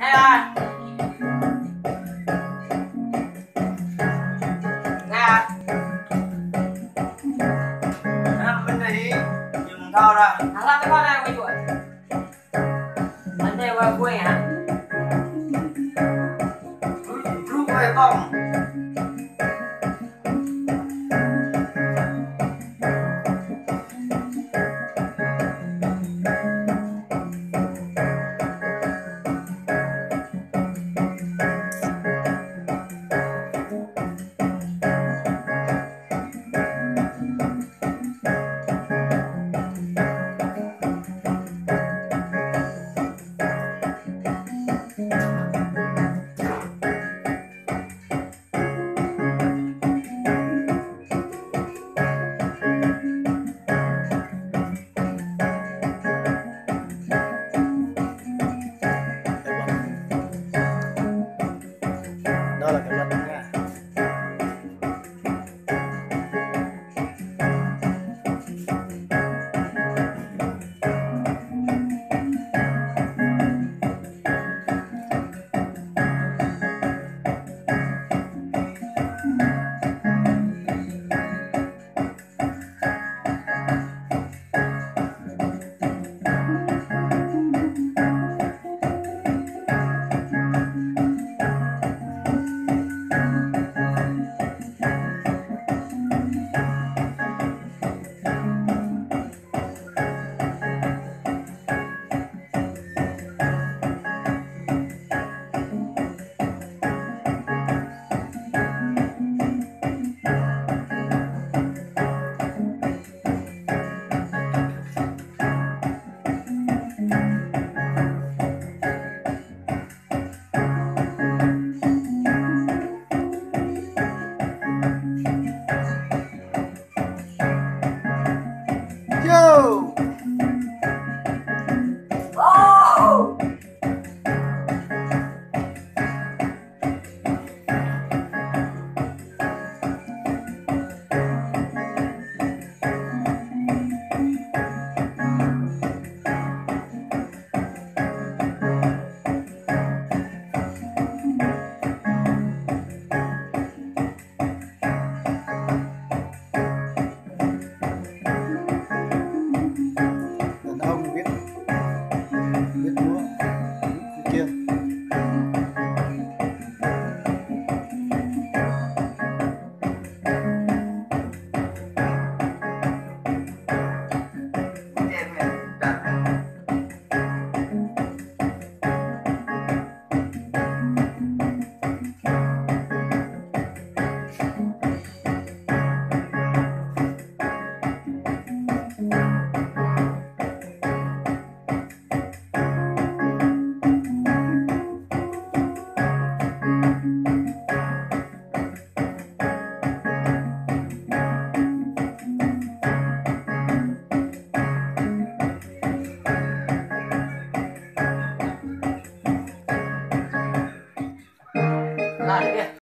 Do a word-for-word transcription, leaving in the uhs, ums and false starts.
Hai, ah. Hai, ah. Năm bên đây, nhưng thao ra. Alah, cái con này, quay chuột. Bên đây, quay, quay hả? Rút, rút quay con. Đó là cái luật nha. Yo! Wow! Đàn ông biết, biết múa, biết kia.